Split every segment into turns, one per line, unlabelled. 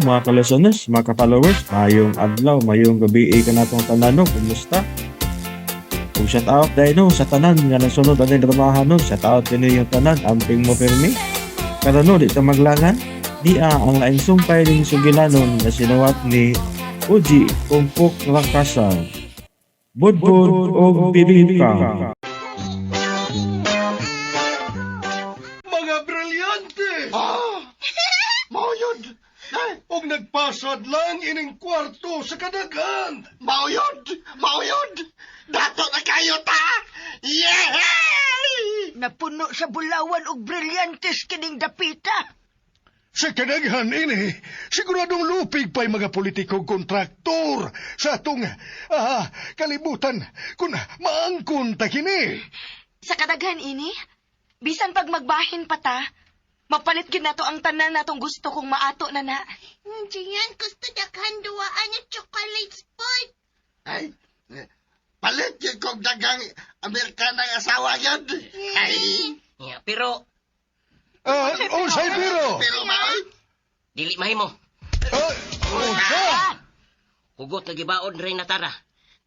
Mga ka-listeners, mga ka-followers, mayong adlaw, mayong gabi kanatong tanan no, kumusta? Ug shout out dahil no, sa tanan nga nasunod ani dramahan no, shout out din yung tanan, amping mo pirmi. Karon no, di ta maglangan, di ang laing sumpay ning sugilanon nga sinuwat ni Uji Pungpok Rakasa. Budbud og bibingka.
Mga brilyante! Ah! Mauyod! Og nagpasad lang ining kwarto sa kadagan!
Mauyod! Mauyod! Dato na kayo ta! Yehey!
Napuno sa bulawan og brilyantes kining dapita.
Sa kadaghan ini, siguradong lupig pa'y mga politikong kontraktor sa atong kalibutan kung maangkon ta kini.
Sa kadaghan ini, bisan pag magbahin pa ta, mapalit gid nato ang tanan natong gusto kung maato na na.
Diyan, gusto daghan duwaan ng chocolate spot.
Ay, palit yun kong dagang Amerikanang asawa yun. Ay,
Yeah, pero
Unsay pero?
pero maoy,
dili mahimo.
Unsa?
Hugot nga gibaon rin natara.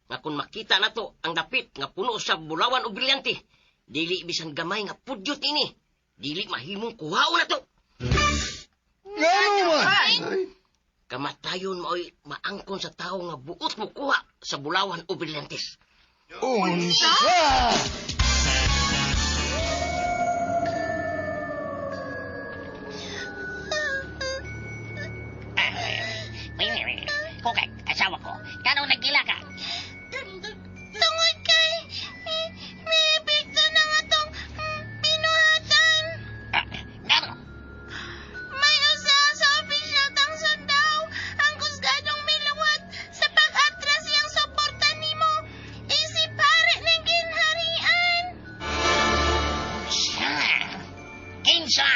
Nga kung makita nato ang dapit nga puno sa bulawan og brilyante, dili bisan gamay nga pudyot ini. Dili mahimong kuhaon nato.
Ngano man?
Kamatayon maoy maangkon sa tawo nga buot mo kuha sa bulawan o brilyantes.
Unsa?
Kukay, asawa ko. Kanong nagkila ka?
Tungod kay, may epekto na nga tong binuhatan.
Ngano?
May usa sa opisyal tang sundaw ang kusgadong miluwat sa pag-atras iyang suporta nimo. Isip pare ng ginharian.
Sa? Kinsa?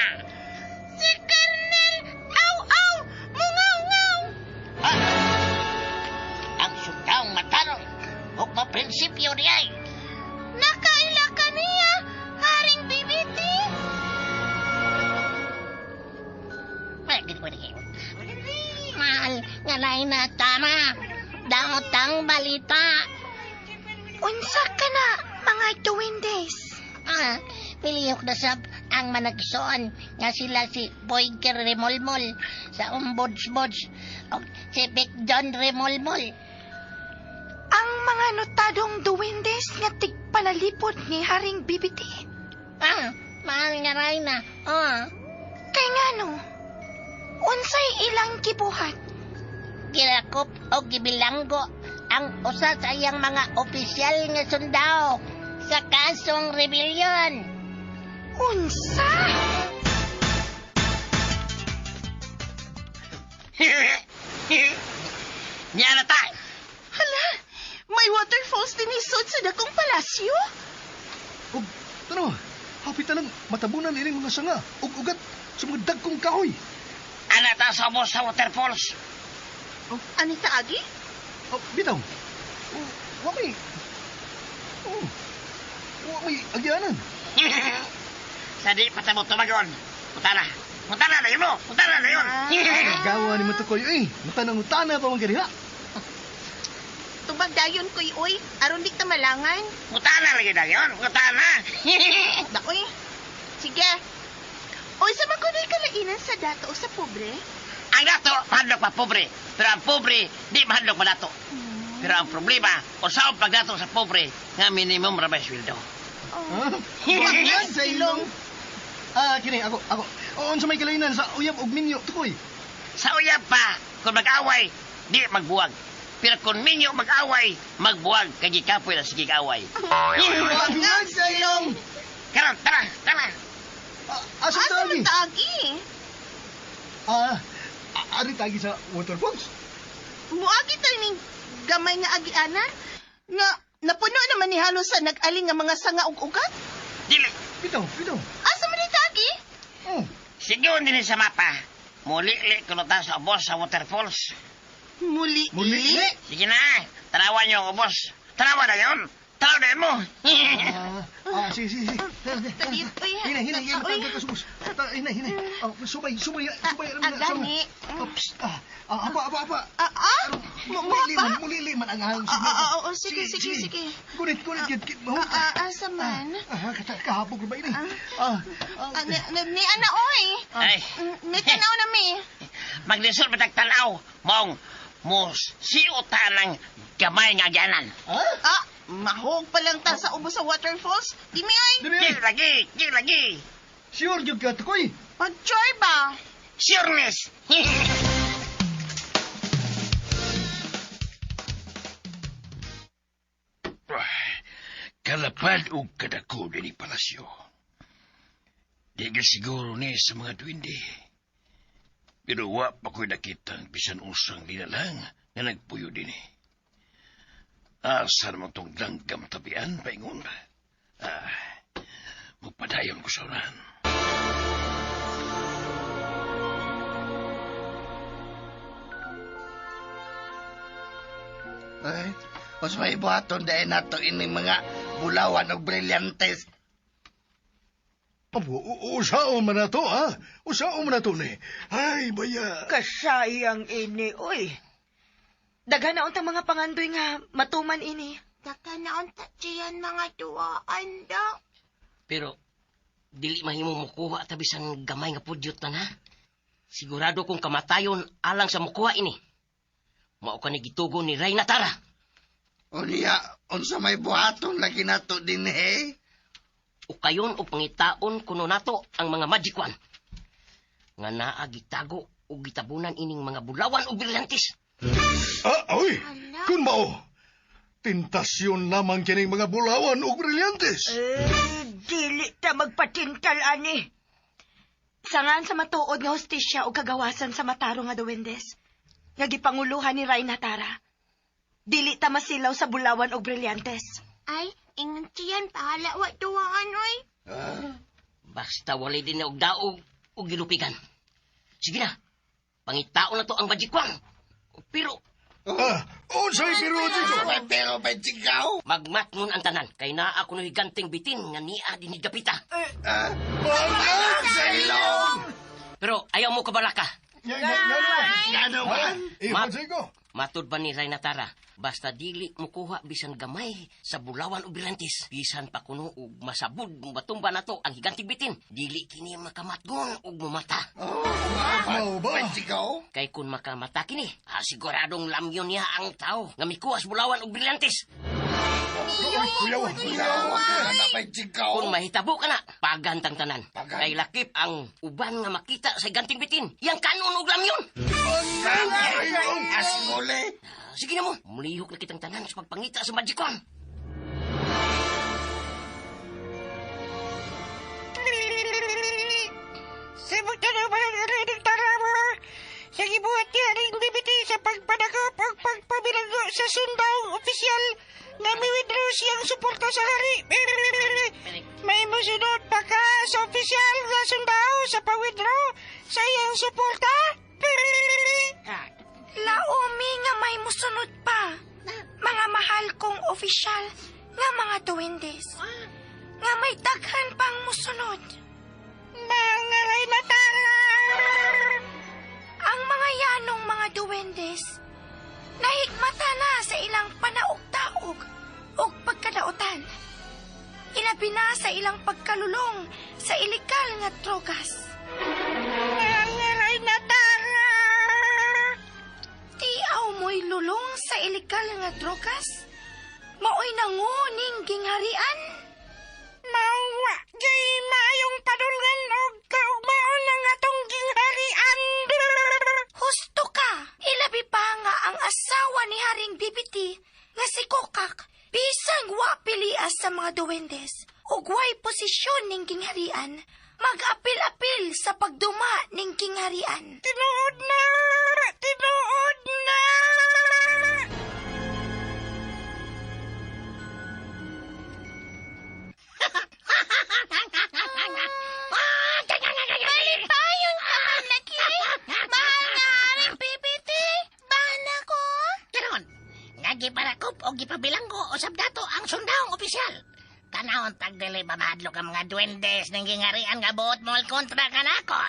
Si Colonel Aw Aw Mungaw-ngaw.
Ah, ang sundang matarong ug maprinsipyo niya.
Nakaila ka niya, Haring BBT.
Mahal nga nay na tama. Daot ang balita.
Unsa ka na, mga duwendes?
Ah, pilihok na sab ang managsoon nga sila si Boyker Remolmol sa Ombudsbods o si Big John Remolmol.
Ang mga notadong duwendes nga tigpanalipod ni Haring BBT.
Ah, mahal nga Reyna. Ah,
Kay ngano, unsay ilang gibuhat?
Gilakop o gibilanggo ang usa sa iyang mga opisyal nga sundao sa kasong rebellion.
Unsa?
Niya na ta.
Hala, may waterfalls din isod sa dakong palasyo?
Ug tanaw, hapit na lang matabunan ining mga sanga ug ugat sa mga dagkong kahoy.
Ana ta sa ubos sa waterfalls.
Anita Agi?
Oh, bitaw. Oh, wa may Oh. Wa may agyanan.
Sa di pa ta mo tumagon. Mutana. Mutana na yun mo. Mutana na yun.
Gawa ni Matukoy eh. Matanang-utana pa man kaniha.
Tubag dayon koy oy, aron di ta malangan.
Mutana lagi na yun. Mutana.
Daoy. Sige. Oy, sa man kuno'y kalainan sa dato o sa pobre?
Ang dato, mahadlok pa pobre. Pero ang pobre, di mahadlok pa dato. Pero ang problema, usaw pagdato sa pobre, nga minimum rabay sweldo.
Ha? Wag sa ilong. Ah, kini ako ako. Unsa may kalainan sa uyab ug minyo tukoy?
Sa uyab pa, kung mag-away, di magbuwag. Pero kung minyo mag-away, magbuwag, kay gikapoy na sige away.
Wag sa ilong.
Karon, tara, tara.
Ah, asa
Asa
tagi?
man taagi?
Ah, ari tagi sa waterfalls.
Muagi tayo ning gamay nga agianan? Nga napuno naman ni halos sa nag-aling nga mga sanga ug ugat?
Dili,
Bitaw, bitaw.
Asa man ni taagi?
Oh.
sigon din sa mapa. Muli-li kuno ta sa ubos sa waterfalls.
Muli.
Muli.
Sige na, tanawan niyo ang ubos. Tanawan na yun. Tanaw na yun mo.
Ah, Ah, sige, sige, sige.
Talit, uy.
Hinay, hinay, hinay,
Uy.
matanggal ka subos. Hinay, hinay. Ah, subay, subay, subay.
Ah, gani.
Oops. Ah, ah, apa, apa, apa.
Ah, ah?
Mulili man, mulili man ang hangin.
Ah, ah, ah, oo, sige, sige, sige.
Gunit, gunit, gid, gid.
Ah, ah, asa man?
Ah, kahabog ba ini? Ah, ah,
Ah, ni ana, oy.
Ay,
May tanaw na mi.
maglisod matag tanaw, mong mo siuta ng gamay nga gyanan.
ah?
Ah, mahog pa lang ta sa ubo sa waterfalls. Di mi ay.
Dili,
Di lagi, di lagi.
Sure gyud ka tukoy.
Pag-joy ba?
Sureness.
Kalapad og kadako dinhi palasyo. Di ka siguro ni sa mga duwende. Pero wa pa ko'y nakitang bisan usang nilalang nga nagpuyo dinhi. Asa naman tong langgam tabian, paingon. Ah, magpadayon ko sa unahan.
Ay, mas may buhaton dahil nato ining mga bulawan og brilyantes.
Abo, usaon man na to, ha? Usaon man na to ni. Ay, baya.
Kasayang ini, oy. Daghan na untang mga pangandoy nga matuman ini.
Daka na unta diyan mga duwaan da.
Pero dili mahimo mukuha ta bisan gamay nga pudyot na na. Sigurado kong kamatayon alang sa mukuha ini. Mao ka ni gitugo ni Reyna Tara.
Unya, unsa may buhaton lagi nato dinhi?
Ukayon o pangitaon kuno nato ang mga magic one. Nga naa gitago o gitabunan ining mga bulawan o brilyantes.
Ah, oy.
Ala.
Kun mao. Tentasyon lamang kining mga bulawan ug brilyantes.
Eh, dili ta magpatintal, ani.
Sangan sa matuod nga hostisya o kagawasan sa mataro nga duwendes. Nga gipanguluhan ni Reyna Tara. Dili ta masilaw sa bulawan og brilyantes.
Ay, ingon diyan bahala wa duwaan oy.
Basta walay din na og daog o gilupigan. Sige na, pangitaon na to ang magic wand. Pero
Ah, unsay pero Chico?
May pero may sigaw.
magmatngon ang tanan kay naa kuno higanting bitin nga niya dinhi dapita.
Ah,
Bangag
sa ilong!
Pero ayaw mo kabalaka.
Nga, nga, nga naman.
Nga naman.
Eh, Chico.
Matud ba ni Reyna Tara, basta dili mukuha bisan gamay sa bulawan o brillantes, bisan pa kuno og masabud matumba nato ang higanting bitin, dili kini makamatgon og mumata.
Oh,
Mao ba?
may sigaw?
Kay kun makamata kini, ah, siguradong lamyon niya ang tao nga mikuha sa bulawan og brillantes.
Uy, kuyaw.
Kuyaw, na may sigaw.
Kung mahitabo ka na, pagantang tanan.
Pagan.
Kay lakip ang uban nga makita sa higanting bitin, yang kanon og lamyon.
Bangag sa ilong.
Asmole.
Ah, sige na mo, mulihok na kitang tanan sa pagpangita sa Magic Wand.
Sa gibuhat niya ring BBT sa pagpadakop o pagpabilanggo sa sundang opisyal nga miwithdraw siyang suporta sa hari. May musunod pa ka sa opisyal nga sundao sa pag-withdraw sa iyang suporta.
Laomi nga may musunod pa. Mga mahal kong opisyal nga mga duwendes. Nga may daghan pang musunod.
Mga Reyna Tara!
Ang mga yanong mga duwendes, nahigmata na sa ilang panaog-taog ug pagkadautan. Ilabi na sa ilang pagkalulong sa ilegal nga drogas.
Mga Reyna Tara!
Tiaw mo'y lulong sa ilegal nga drogas? Maoy nanguning gingharian?
Mawa jay maayong padulngan og kaugmaon ang atong gingharian.
Husto ka! Ilabi pa nga ang asawa ni Haring BBT nga si Kokak bisang wa pilias sa mga duwendes ug way posisyon ning gingharian mag-apil-apil sa pagduma ning gingharian.
Tinuod na! Tinuod na!
Malipayon ka man, Laki! Mahal nga Haring BBT! Bana ko!
Karon, nga giparakop o gipabilanggo usab dato ang sundahong opisyal.
Tanawon tagdili ba mahadlok ang mga duwendes ng gingarian nga buot mo kontra ka nako.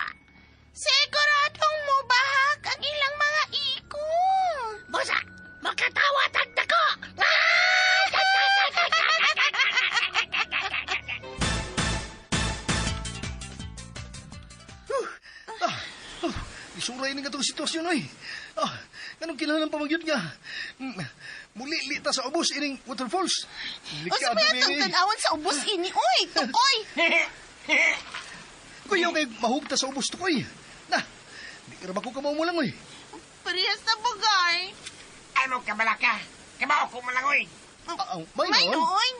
Siguradong mubahak ang ilang mga iko.
Busa, makatawa tagdako.
Isuray ni katong sitwasyon oy. Ah, kanong kinahanglan pa magyud nga. Muli lita sa ubos ining waterfalls.
Unsa ba atong tan-awan sa ubos ini oy, tukoy.
Kuyaw kay mahugta sa ubos tukoy. Na, di ka ra ba ko kamao mo lang oy.
Parehas na bagay.
Ay mo kabalaka. Kamao ko malangoy.
Ah, may
May
noon.
noon.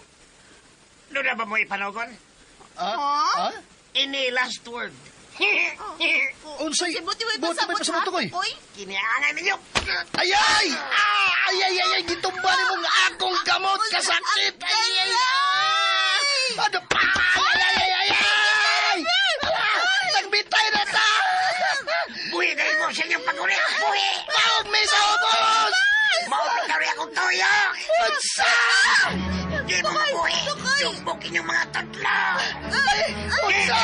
Doon na ba mo ipanogon?
Ah,
Ha?
ah?
Ini last word.
Unsay?
Buti may
Buti may
pasabot
pasabot
ha,
tukoy.
tukoy.
Kiniangay ninyo.
Ay ay! Ah, ay ay ay ay gitumba nimo nga akong kamot kasakit. Ay ay ay! Ano pa? Ay ay ay ay ay! Ah, Nagbitay na ta!
Buhi na mo sa inyong paguli. Buhi!
Maog mi sa ubos!
Maupit na rin akong tuyok.
Unsa?
Di mo mabuhi. Sumbok inyong mga tatlo.
Ay, unsa?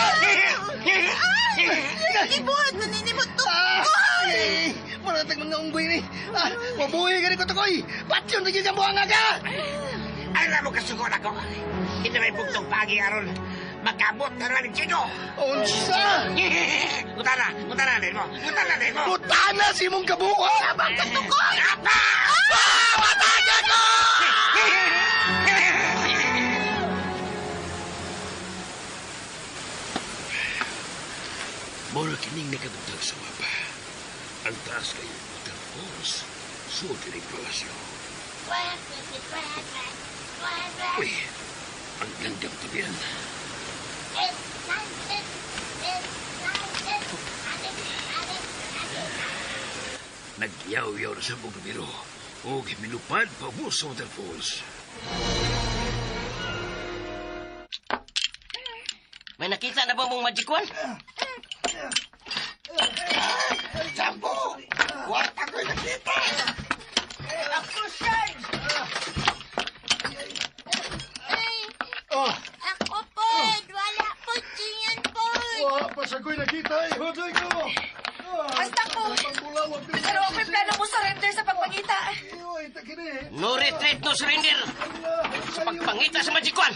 Gibuhat na nini mo
Ah,
tukoy.
ay, Maratag mga unggoy ni. Ah, mabuhi ka ni ko tukoy. Patyon na gyud ang buhanga ka.
Alam mo kasugod ako. Hindi may bugtong pagi aron. Makabot na lang Chico.
Unsa?
Utana, utana din mo. Utana din mo.
Butana si imong kabuha.
Sabang ka tukoy.
Apa!
Ah, wataga ko!
Mura kining nakabutang sa mapa. Ang taas kayo waterfalls. Suot ining palasyo. Uy, ang gandang tabian. Nagyaw-yaw na sa buong biro. O milupad pa mo sa waterfalls.
May nakita na ba mong magic wand?
Sampo! Wa pa ko'y nakita!
Ako, Shard!
Ah,
Ako pod, wala pod diyan pod.
wa pa sa ko'y nakita. Eh, hodoy ko.
Basta ko. Pero ako'y plano mo surrender sa pagpangita.
Uy, takini.
No retreat, no surrender. Sa pagpangita sa magic wand.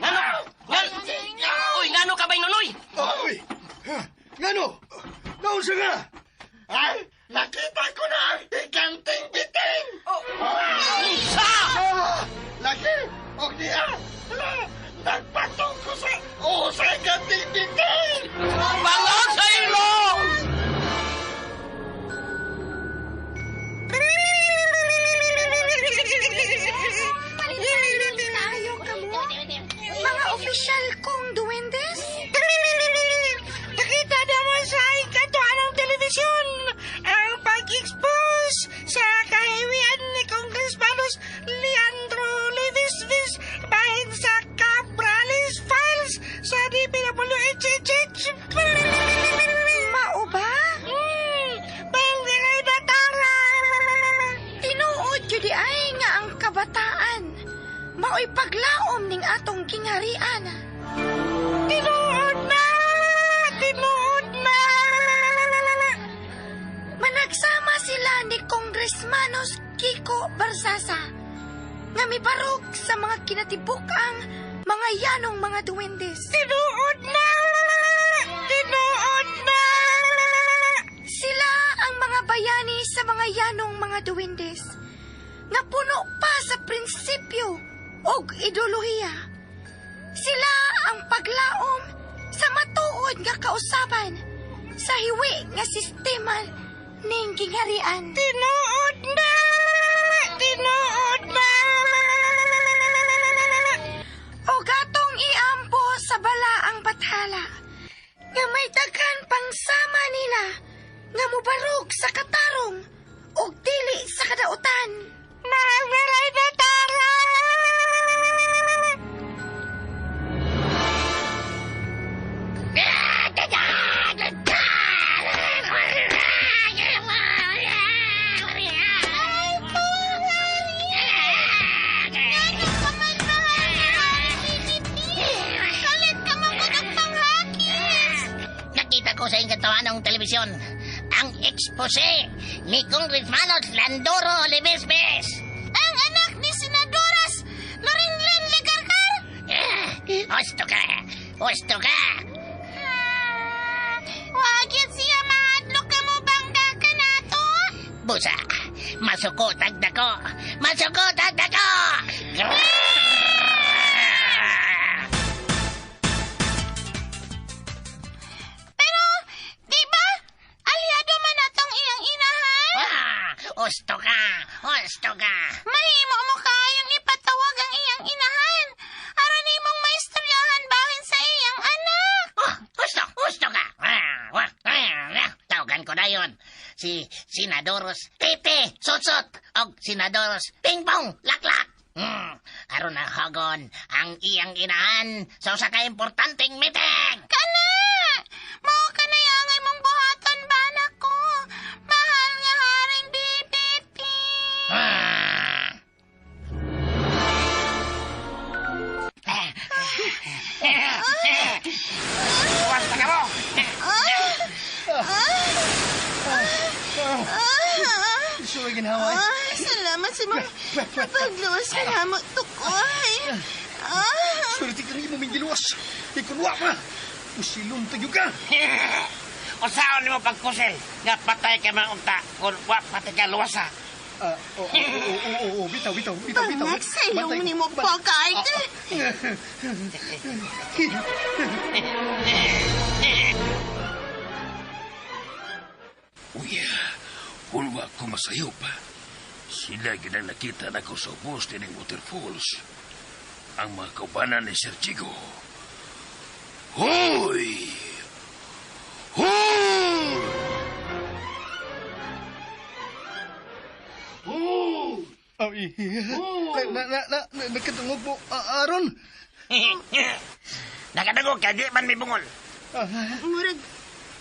Ngano? Ngan? Uy, ngano ka ba'y nunoy?
Uy! Ngano? Naunsa ka?
Ay, nakita ko na ang higanting biting!
Unsa?
Ah, lagi! Og niya! Hala, nagpatong ko sa usa higanting biting!
Bangag sa ilong!
Tayo ka mo? Mga opisyal kong duwendes?
Nakita naman sa ikatuan ng telebisyon ang pag-expose sa kahiwian ni Congressmanos Leandro Levisvis bahin sa Cabrales Files sa DPWHHH.
Mao ba?
Bangray na tara!
Tinuod yun di ay nga ang kabataan. Mao'y paglaom ning atong gingharian.
Tinuod na! Tinuod na!
Managsama sila ni Congressmanos Kiko Barsasa nga mibarog sa mga kinatibuk-ang mga yanong mga duwendes.
Tinuod na! Tinuod na!
Sila ang mga bayani sa mga yanong mga duwendes nga puno pa sa prinsipyo ug ideolohiya. Sila ang paglaom sa matuod nga kausaban sa hiwi nga sistema ning gingharian.
Tinuod na! Tinuod na!
O gatong iampo sa balaang bathala nga may daghan pang sama nila nga mubarog sa katarong ug dili sa kadautan.
Mahal nga na tara!
tohanong telebisyon ang expose ni Congressmanos Landoro Lebesbes.
Ang anak ni Senadoras Lorinlen Legargar.
Eh, husto ka! Husto ka!
Wagyan siya mahadlok ka mo bangga ka nato.
Busa, masuko tagdako! Masuko tagdako!
Pero, di ba, aliado man natong iyang inahan?
Ah, husto ka! Husto ka!
Mahimo mo kayong ipatawag ang iyang inahan. Aron imong maistoryahan bahin sa iyang anak.
Oh, husto! Husto ka! Ah, wah, ah, ah. Tawagan ko na yon. Si Sinadoros Tete Sutsot og Sinadoros Pingpong Laklak. Aron na hagon ang iyang inahan sa usa ka importanteng meeting.
Kana! Mao ka na yang imong buhaton ba nako? Mahal nga Haring BBT.
Ah.
Basta ka mo!
Sure, ginawa.
Ay, salamat sa imong pagluwas ka mo, tukoy. Ah,
Swerte ka rin mo giluwas. Ikunwa pa. Usilon tayo ka.
Usaon nimo pagkusel nga patay ka man unta kung wa patay ka luwas ha.
Ah, oo, oo, oo, oo, bitaw, bitaw, bitaw, bitaw.
Bangag sa ilong
Bantay,
ni mo,
bantay.
Bogart.
Uya, hulwa ko masayop. Sila ginang nakita na ko sa ubos ng waterfalls. Ang mga kaubanan ni Sir Chico. Hoy! Hoy! Hoy!
Ay, na, na, na, na, nakatungog mo, ah, Aaron.
Nakadagog kay di man may bungol.
Murag,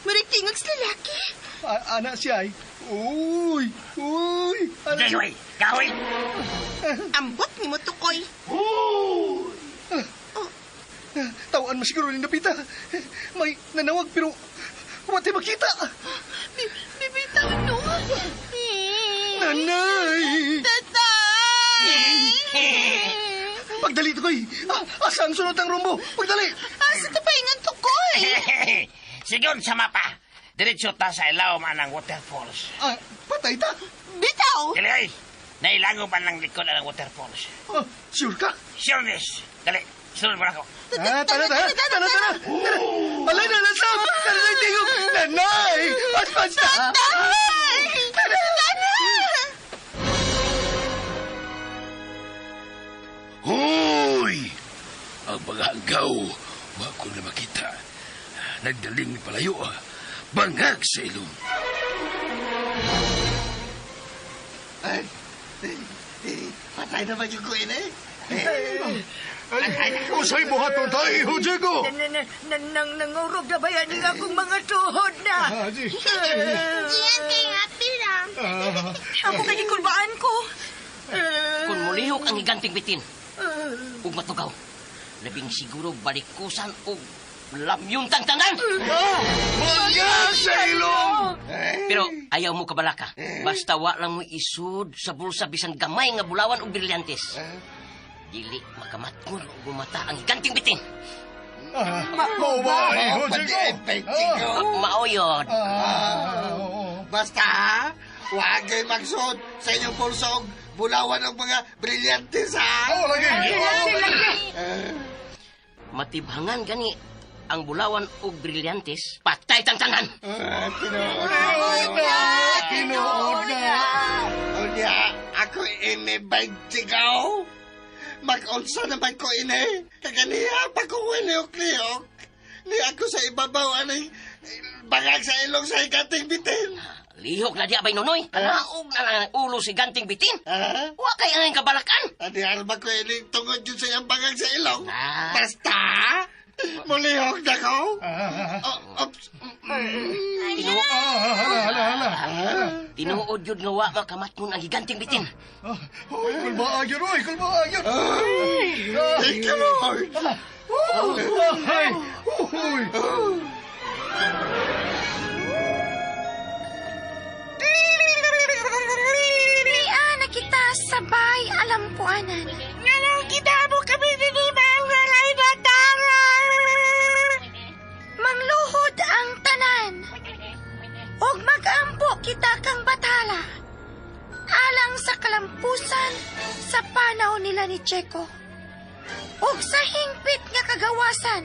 murag tingog sa lalaki.
Ah, ana siya ay. Uy, uy. Ana siya.
Jay, kahoy.
Ambot ni mo, tukoy.
Tawaan mo siguro ni Napita. May nanawag pero wala makita.
Bibitaw, no?
Nanay!
Tatay!
Pagdali to koy. Ah, asa ang sunod ang rumbo? Pagdali.
Asa ta paingan, tukoy?
Sigon sa mapa. Diretso ta sa ilawom anang waterfalls.
Ah, patay ta.
Bitaw!
Dali ay. Nailango pa ng likod ang waterfalls.
Ah, sure ka?
Sureness. Dali. Sunod mo na ako.
Ah, tara, tara, tara, tara, tara. Alay na, nasab! Tara na, tingog! Nanay! Pas, pas na!
Tatay!
Tara!
Hoy! Ang mga hanggaw, wa ko na makita. Nagdaling mi palayo, ah. Bangag sa ilong.
Ay, patay na ba yung ko ini?
Usay buhaton tayo, Iho Diego!
Nang nangurog na ba yan ang akong mga tuhod na?
Diyan kay happy lang.
Ako kay gikulbaan ko.
Kung mulihok ang higanting bitin, ug matugaw, labing siguro balikusan og lamyong tangtangan.
Bangag sa ilong!
Pero ayaw mo kabalaka. Basta wa lang mo isud sa bulsa bisan gamay nga bulawan og brilyantes. Dili makamatngol og mata ang higanting bitin.
Mao ba, Iho Diego?
Maoyod.
Basta ha, huwag kayo magsuot sa inyong bulsa og bulawan og mga brilyantes ha.
Oh, lagi!
Matibhangan gani ang bulawan og brilyantes, patay tangtangan.
Ah, tinuod.
Tinuod na! Tinuod na!
Unya, ako ini sigaw. Mag-unsa naman ko ini. Kaganiha pa ko lihok-lihok. Ni ako sa ibabaw aning bangag sa ilong sa higanting bitin.
Lihok na di abay nonoy. Kalaog na lang ang ulo si ganting bitin.
Ha?
Wa kay ang kabalakan.
Ani arma ko ini tungod yun sa iyang bangag sa ilong.
Ah.
Basta, mulihok na ko. Oh, oops.
Tinuod,
Hala, hala, hala.
tinuod yun nga wa makamatngon ang higanting bitin.
Hoy, kulbaan yun, oy, kulbaan yun!
Thank you, Lord.
Ay! Hoy!
ginikanan.
Nganong gidamo kami dinhi, mahal nga Reyna Tara?
Mangluhod ang tanan. Og magampo kita kang bathala. Alang sa kalampusan sa panaw nila ni Checo. Og sa hingpit nga kagawasan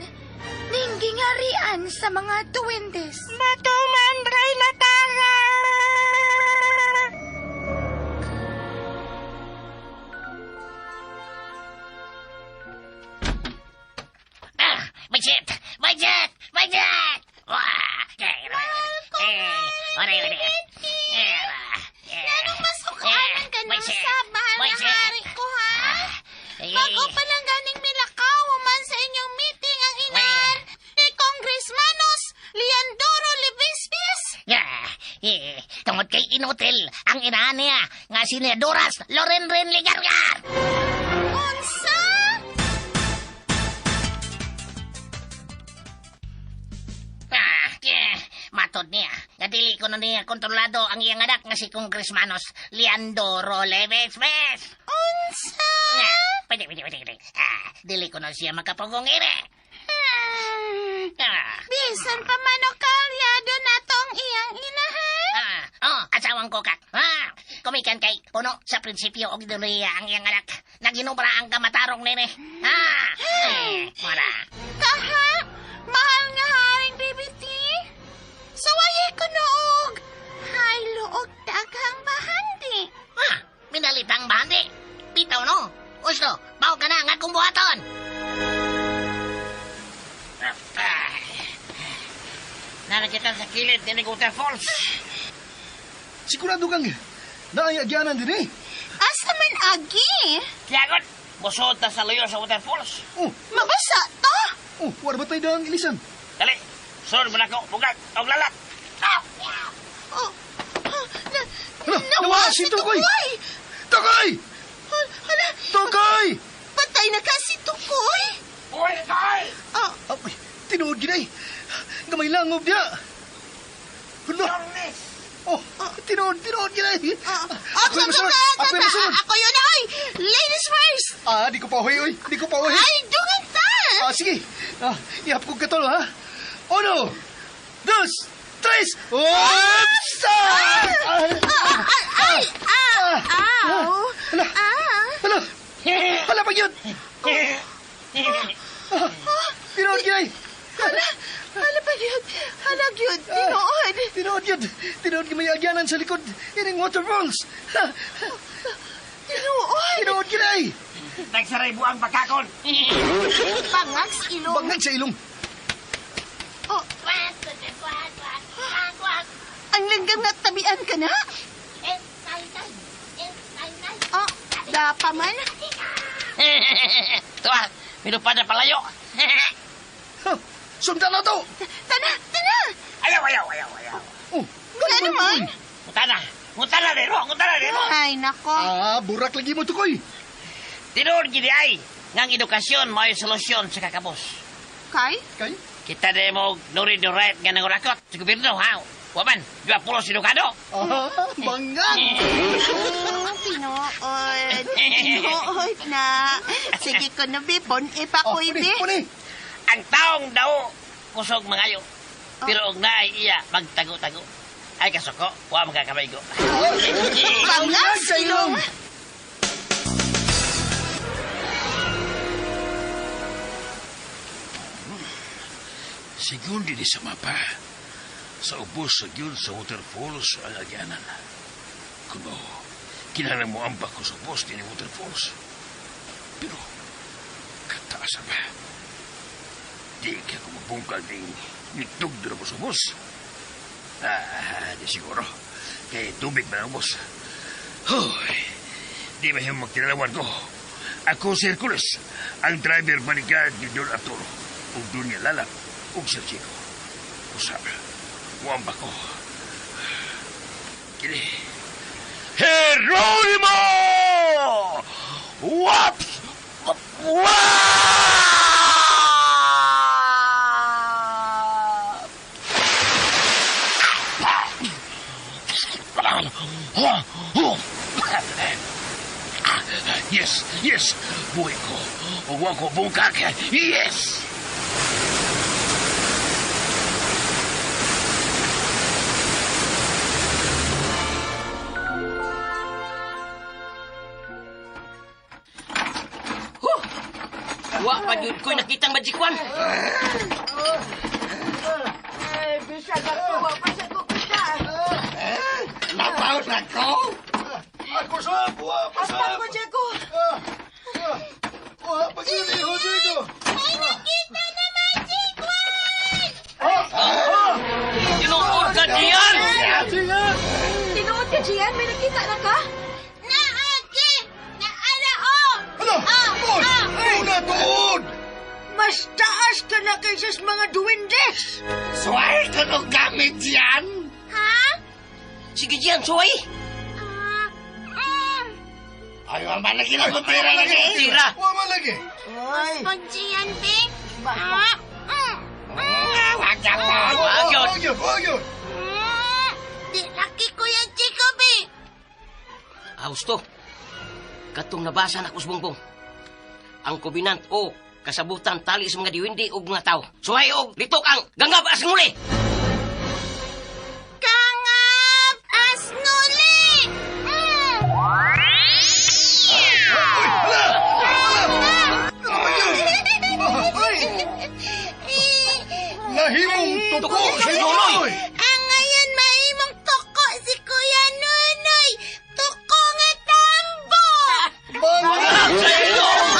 ning gingarian sa mga duwendes.
Matuman, Reyna Tara!
Ah, budget! Budget! Budget! Wah! Eh, oray, oray. Eh,
Anong masukanan ka nung sa mahal na hari ko, ha? Bago pa lang ganing milakaw man sa inyong meeting ang inahan ni Congressmanos Leandoro Levispis.
Yeah, eh, tungod kay inutil ang inahan niya nga si Nedoras Loren Ren Ligargar.
Unsa?
Ah, yeah, matod niya. Nga dili ko na niya kontrolado ang iyang anak nga si Congressmanos Leandoro Levispis.
Unsa?
Nga, pwede, pwede, pwede, pwede. Ah, dili ko na siya makapugong ire. Ah,
Bisan pa man o kalyado na tong iyang inahan.
ah, oh, asawang kokak. Ah, kumikan kay puno sa prinsipyo og ideolohiya ang iyang anak. Naginubra ang kamatarong nene. Ah, eh, wala.
Kaha, mahal nga haring BBT. Sawaye ko noog. Hay luog daghang bahandi.
Ah, minalitang bahandi. Bitaw no. Gusto, baw ka na nga kung buhaton. Ah, Nakikita sa kilid ni Waterfalls.
Sigurado kang naay agyanan din eh.
Asa man agi?
Tiyagot, busod ta sa luyo sa waterfalls.
Oh,
Mabasa to.
oh, wala ba tayo dang ilisan?
Dali, sunod mo na ko, bugag, og lalat. Ah!
Oh, ah, na,
Hala, nawa si Tukoy! Tukoy!
Hala,
Tukoy!
patay na ka si Tukoy.
Uy, kay!
Oh,
Ay, tinuod gid ay. Gamay langob niya. Hala. Oh, tinuod, tinuod gid ay.
ah,
Ako'y masunod, ako'y masunod.
Ako yun ay. Ladies first.
Ah, di ko pa uwi, oy. Di ko pa uwi.
Ay, dungan ta.
Ah, sige. Ah, ihap kong katol, ha? Uno, dos, tres! Oops! Ah!
Ay, ay, ah, aw.
Hala,
Ah.
hala. Hala pa yun! Ah, tinuod gid ay.
Hala, hala pa yun. Hala gyud, tinuod.
Tinuod yun. Tinuod may agyanan sa likod. Ining waterfalls. Ha,
Tinuod.
Tinuod gid ay.
Nagsaray buang bakakon.
Bangag sa ilong.
Bangag sa ilong.
Oh. Ang langgam nga tabian ka na? Oh, dapa man.
Tuwa, minupad na palayo.
Ha, sundan na to.
Tana, tana.
Ayaw, ayaw, ayaw, ayaw.
Oh,
Wala naman.
Ngutana, ngutana dero, ngutana dero.
Ay, nako.
Ah, burak lagi mo tukoy.
Tinuod gid ay ngang edukasyon mao'y solusyon sa kakabos.
Kay?
Kay?
Kita de mo nuri do right nga nangurakot sa gobyerno, ha? Waman, dua pulos edukado.
Ah, bangag.
Tinuod. Tinuod na. Sige ko na, bibon.
Oh,
Ipakoy,
puni,
bi.
puni.
Ang taong daw kusog mangayo. Pero og naay iya magtago-tago. Ay kasuko, wa magkakabaygo.
Bangag
sa ilong.
Sigun din sa mapa. Sa ubos sa gyud sa waterfalls ang agyanan. Kuno, kinahanglan mo ambak ko sa ubos din waterfalls. Pero, kataas ba? Di ka kumabungkal ding nitog doon mo sa ubos. Ah, di siguro. Kay tubig man ang ubos. Huy, di ba yung magtinalawan ko? Ako si Hercules, ang driver bodyguard ni Don Arturo. Ug doon niya lalak, ug Sir Chico. Usab, muamba ko. Kini. Heronimo! Waps! Wap! Yes, yes. Buhi ko. Ug wa ko bungkag. Yes!
Huh! Wa pa gyud ko'y nakitang Magic Wand.
Ay, bisag ako, wa pa sa ko kita.
Napaw na ko!
Ako sab, wa pa
Hasta ko, Jaco.
Wa pa gyud iho, Diego.
Ay, nakita na Magic Wand!
Tinuod ka diyan!
Tinuod ka, Gian? May nakita na ka?
Naagi! Naara, oh!
Hala! Boss! Una tuod!
Mas taas ka na kaysa sa mga duwendes.
Suway ko nung gamit yan!
Ha?
Sige Gian, suway!
Ah, mm.
Ay, wa man lagi na tira lagi!
Tira!
Wa man lagi.
Ay,
Pag-Gian, Bing?
ba-
Ah, mm.
Ah, Wag ka po!
Wa gyud.
Wa gyud, wa gyud.
Mm. Di laki ko yan, Chico, Bing.
Ah, husto. Katong nabasa na kus bongbong. Ang kombinant o kasabutan tali sa mga diwindi og mga tao. Suway og litok ang gangab as nguli.
Kangap asnuli! Mm.
Uy, hala! Hala! Nahimong tuko si Nonoy!
Ang ngayon mahimong tuko si Kuya Nunoy! Tuko nga tambo!
Bangag sa ilong!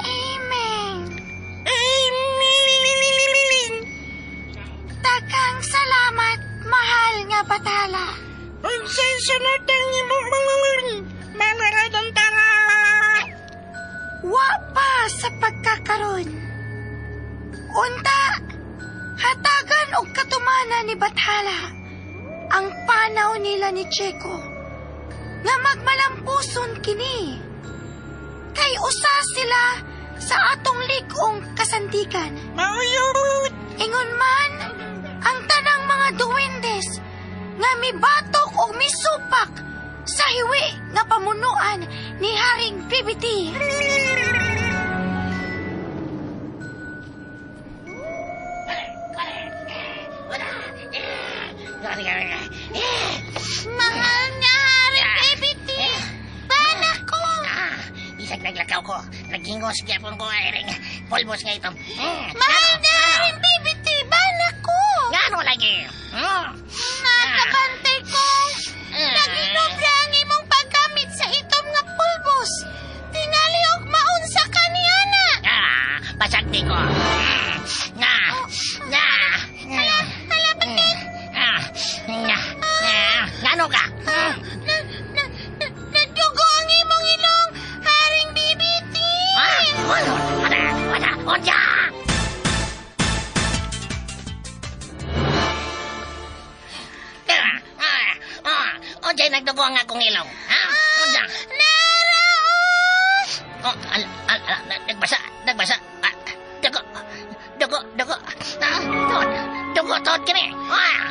Amen! Amen! Daghang salamat, mahal nga bathala.
Unsay sunod ang imong malaradong tara?
Wa pa sa pagkakaron. Unta, hatagan og katumana ni Bathala ang panaw nila ni Checo nga magmalampuson kini. Kay usa sila sa atong lig-ong kasandigan.
Mauyot!
Ingon man, ang tanang mga duwendes nga mibatok og misupak sa hiwi nga pamunuan ni Haring PBT. Mahal nga Haring PBT, bana ko!
Ah, bisag naglakaw ko, naghingos gyapon ko airing pulbos nga itom.
Mahal nga Haring PBT, bana ko!
Ngano lagi?
Nakabantay ko! Naginobra ang imong paggamit sa itom nga pulbos. Tingali og maunsa ka niana.
Ah, basag di ko. Nga, nga.
Hala, hala, bakit?
Ah, nga, nga. Ngano ka?
Na, na, na, nagdugo ang imong ilong, Haring BBT!
Ah, wala, wala, wala, wala. Ah, ah, ah, unsay nagdugo ang akong ilong? Ha? Unsa?
Naraos!
Oh, al, al, al, nagbasa, nagbasa. Ah, dugo, dugo, dugo. Ah, tod, dugo, tod kini. Ah,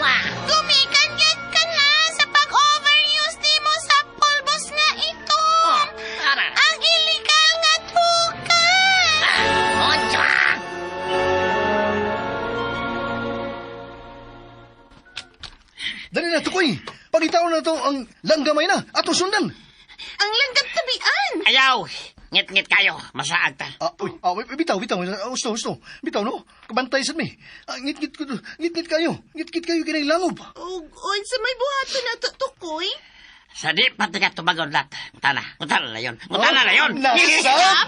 wah.
Gumikan gyud ka na sa pag-overuse nimo sa pulbos nga ito.
Oh, ara.
Ang illegal nga druga.
Ah, unsa?
Dali na, tukoy. Pangitaon na to ang langgamay na. Ato sundan.
Ang langgam tabian.
Ayaw, ngit-ngit kayo, masaag ta.
Ah, uy, ah, uy, bitaw, bitaw. Ah, husto, husto. Bitaw, no? Kabantay sad mi. Ah, ngit-ngit, ko- ngit-ngit kayo. Ngit-ngit kayo kinay langob.
Ug unsa may buhaton nato tukoy?
Sa di pa tika tumagon lat. Ngutana, ngutana na yun. Ngutana na yun.
Nasab!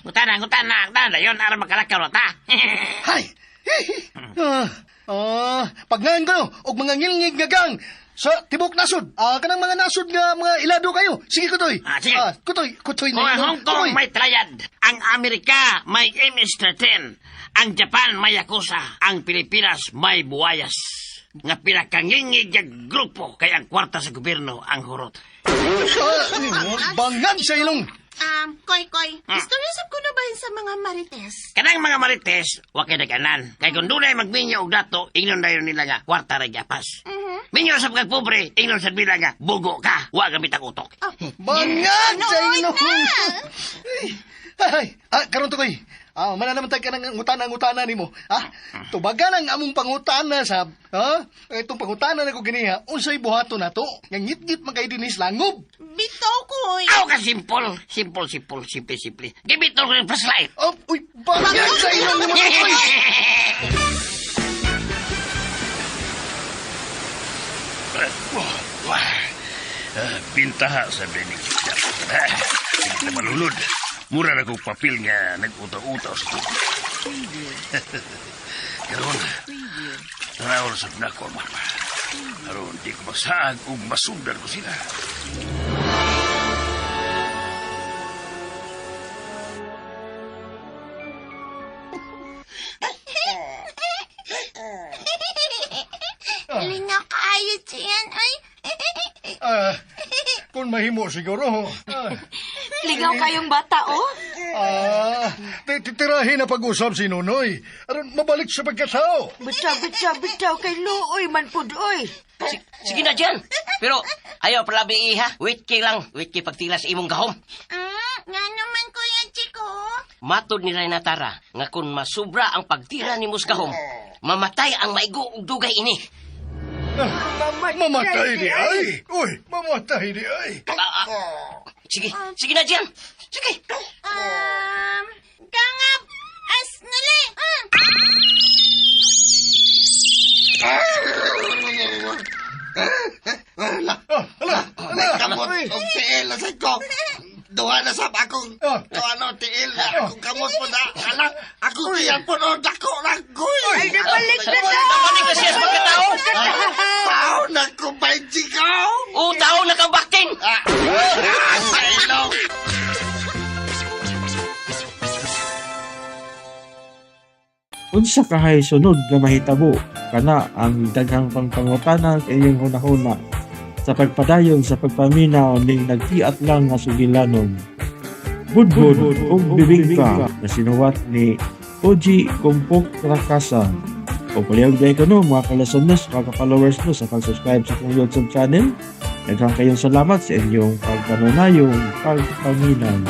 Ngutana, ngutana, ngutana na yun. Aron makalakaw na ta.
Hay! Ah, ah, pagngan kayo og mga ngilngig nga gang sa tibok nasod. Ah, kanang mga nasod nga mga ilado kayo. Sige kutoy.
Ah, sige.
Ah, kutoy, kutoy
Kung ang
na.
Hong Kong
Kutoy.
may triad, ang Amerika may MS-13, ang Japan may Yakuza, ang Pilipinas may buwayas.
Nga pinakangingig nga grupo kay ang kwarta sa gobyerno ang hurot.
Bangag sa ilong.
Koy, Koy, istorya sab ko na ba sa mga marites?
Kanang mga marites, wa kay nag-anan. Kay kung dunay magminyo og dato, ingnon dayon nila nga kwarta ra gapas. Minyo sa pagkag pobre, ingnon sad nila nga bugo ka, wa gamit ang utok.
Bangag sa ilong. Ay, karon to koy. Mana naman tayo ka ng ngutana-ngutana nimo. Ha? Tubagan ang among pangutana sa, ha? Itong pangutana na ko ganiha, unsay buhaton nato? Nga ngit-ngit man kay dinis langob.
Bitaw, Koy.
Aw ka simple, simple, simple, simple, simple. Gibit ko yung flashlight.
Oh, uy, bangag sa ilong nimo koy.
Wah, bintaha sa bening. Hindi na malulod. Mura na kong papel nga nag-utaw-utaw sa tubig. Karon, tanawon sa nako ang mapa. Aron, di ko masaag ug masundan ko sila.
Lingaw kaayo siyan, ay.
Kung mahimo siguro.
Ligaw kayong bata, oh.
Titirahin na pag-usap si Nonoy. Aron mabalik sa pagkatao.
Bitaw, bitaw, bitaw kay luoy man pud oy.
Sige na dyan. Pero ayaw palabi iha. Wait kay lang. Wait kay pagtila sa imong gahom.
Nga naman, Kuya Chico.
Matod ni Renatara nga kung masubra ang pagtira ni Musgahom, mamatay ang maigo og dugay ini.
Mamatay di ay. Uy, mamatay di ay.
Sige, sige na dyan. Sige.
Gangap, as nuli.
Ala,
Ala,
may kamot og tiil na sa ko. Duha na sab akong ano tiil na akong kamot po na. Ala, akong tiyan po no dako na ko.
Ay, nabalik na daw!
Nabalik na siya sa pagkatao.
Tao na ko ba?
O tao na kang baktin.
Sa ilong.
Unsa kahay sunod nga mahitabo kana ang daghang pangpangutana sa inyong hunahuna sa pagpadayon sa pagpaminaw ning nagtiat lang nga sugilanon. Budbud ug bibingka na sinuwat ni Oji Kumpok Rakasa. O palihog dahil ko no, mga kalasanas, mga followers no, sa pag-subscribe sa akong YouTube channel. Daghang kayong salamat sa inyong pagpanunayong pagpaminaw.